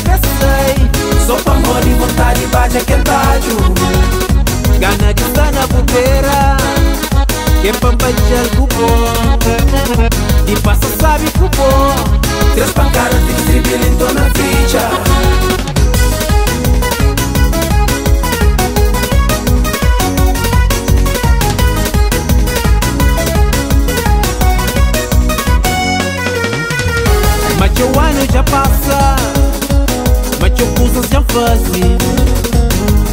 ka sai. Só pamodi vontadi badja kel badju. Gana di sta na bu bera, ke pa N badja-l ku bo. Di pasa sabi ku bo. Tres pankada ti stribil intona fitxa. Ma txeu anu dja pasa, ma txeu kuzas dja N faze.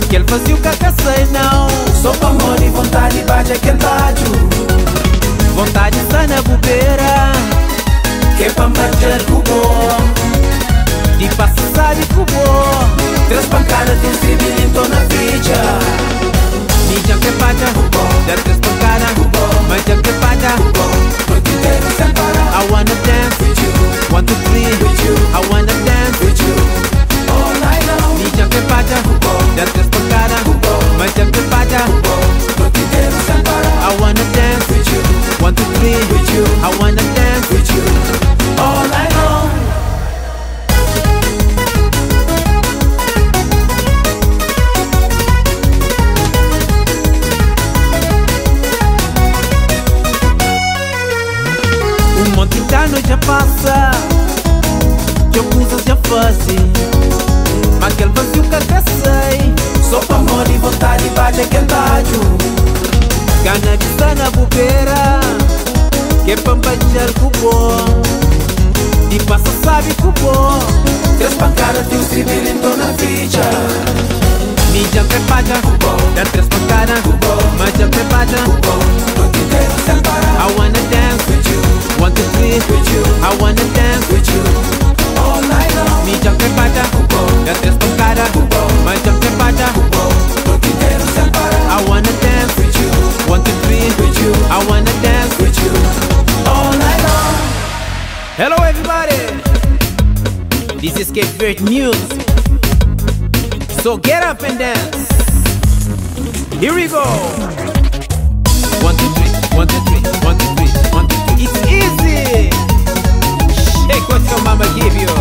Kel vaziu ka ka sai nau. Só pamodi vontadi badja kel badju. Vontadi sta na bu bera, ke pa N badja-l ku bo. Di pasa sabi ku bo. Tres pankada ti stribil intona fitxa. Mi dja N kre badja, da tres pankada, ma dja N kre badja. Noiti interu sen para. I wanna dance with you. 1, 2, 3 with you. I wanna dance with you all night long. Mi dja N kre badja, da tres pankada, ma dja N kre badja. Noiti interu sen para. I wanna dance with you. 1, 2, 3 with you. I wanna dance with you all night long. Un monti d'anu dja pasa, txeu kuzas dja faze, ma kel vaziu ka ka sai. Só pamodi vontadi badja kel badju. Gana di sta na bu bera, ke pa N badja-l ku bo. Di pasa sabi ku bo. Tres pankada ti un stribil intona fitxa. Mi dja N kre badja, da tres pankada, ma dja N kre badja. Noiti interu sen para. I wanna dance with you. 1, 2, 3 with you. I wanna dance with you all night long. Mi dja N kre badja, da tres pankada, ma dja N kre badja. Noiti interu sen para. I wanna dance with you. 1, 2, 3 with you. I wanna dance with you all night long. Hello everybody, this is Cape Verde Music. So get up and dance. Here we go. 1, 2, 3, 1, 2, 3, 1, 2, 3, 1, 2, 3. It's easy. Shake what your mama give you.